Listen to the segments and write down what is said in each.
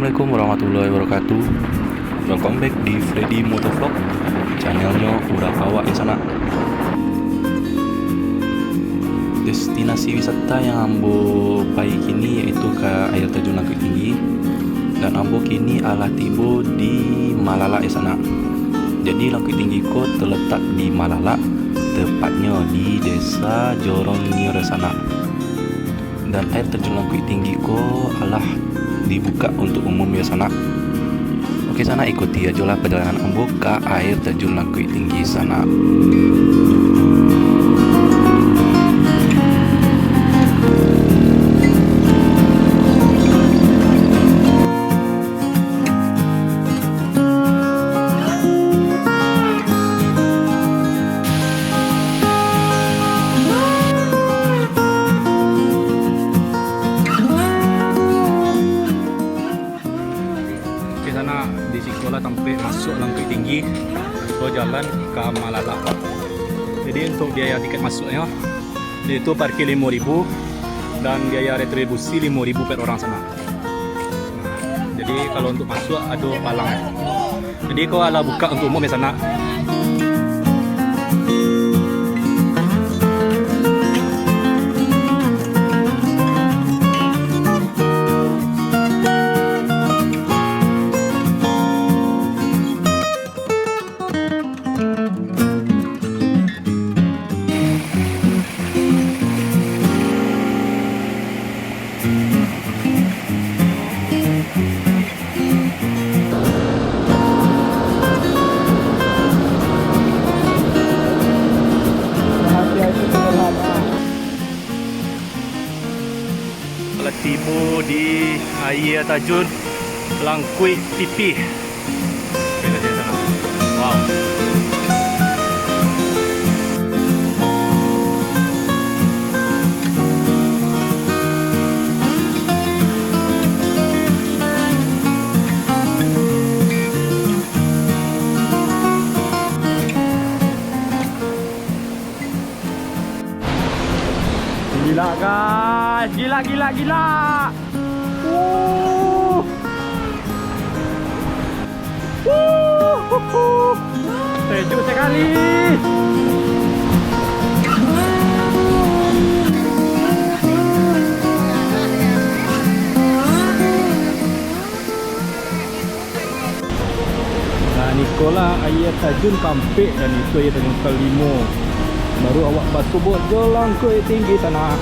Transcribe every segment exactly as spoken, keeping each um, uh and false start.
Assalamualaikum warahmatullahi wabarakatuh. Welcome back di Freddy Motovlog, channelnyo urang awak di sanak. Destinasi wisata yang ambo pai kini yaitu ka Air Terjun Langkuik Tinggi, dan ambo kini alah tibo di Malalak di sanak. Jadi Langkuik Tinggi ko terletak di Malalak, tepatnyo di Desa Jorong Nyiur di sanak. Dan Air Terjun Langkuik Tinggi ko alah dibukak untuk umum yo sanak. Oke sanak, ikuti ajolah pajalanan ambo ka Air Terjun Langkuik Tinggi sanak. Oke sanak, di siko lah tampek masuak Langkuik Tinggi, atau jalan ka Malalak. Jadi untuk biaya tiket masuaknyo, yaitu parkir limo ribu dan biaya retribusi limo ribu per orang sanak. Nah, jadi kalau untuk masuak ado palang. Jadi ko alah bukak untuk umum yo sanak. Lah tibo di Aia Tajun Langkuik Pipih. Wow. Gila, guys. Gila, gila, gila. Uh. Uh. Sejuk sekali. Nah, nikolah Aia Tajun Kampek, dan itu Aia Tajun Kalimo. Baru awak basobok jo Langkuik Tinggi sanak.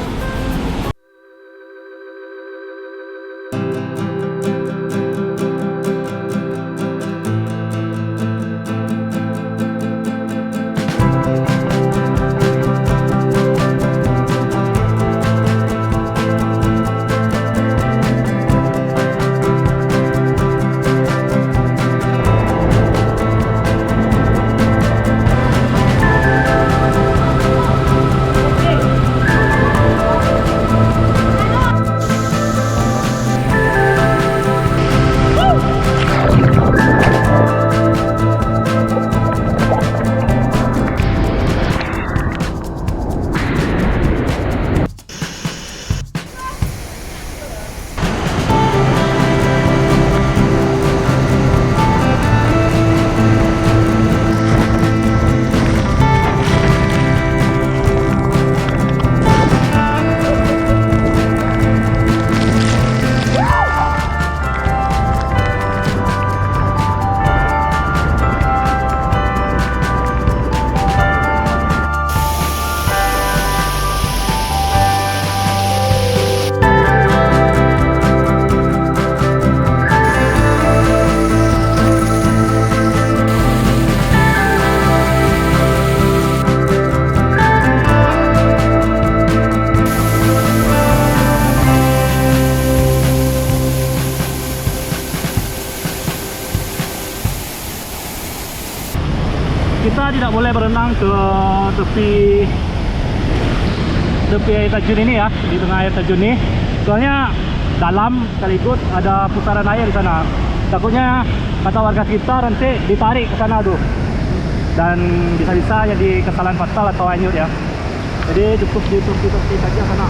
Kita tidak boleh berenang ke tepi, tepi air terjun ini ya, di tengah air terjun ni. Soalnya dalam sekaligus ada pusaran air di sana. Takutnya kata warga sekitar nanti ditarik ke sana tu. Dan bisa-bisa jadi kesalahan fatal atau hanyut ya. Jadi cukup di tepi-tepi saja sana.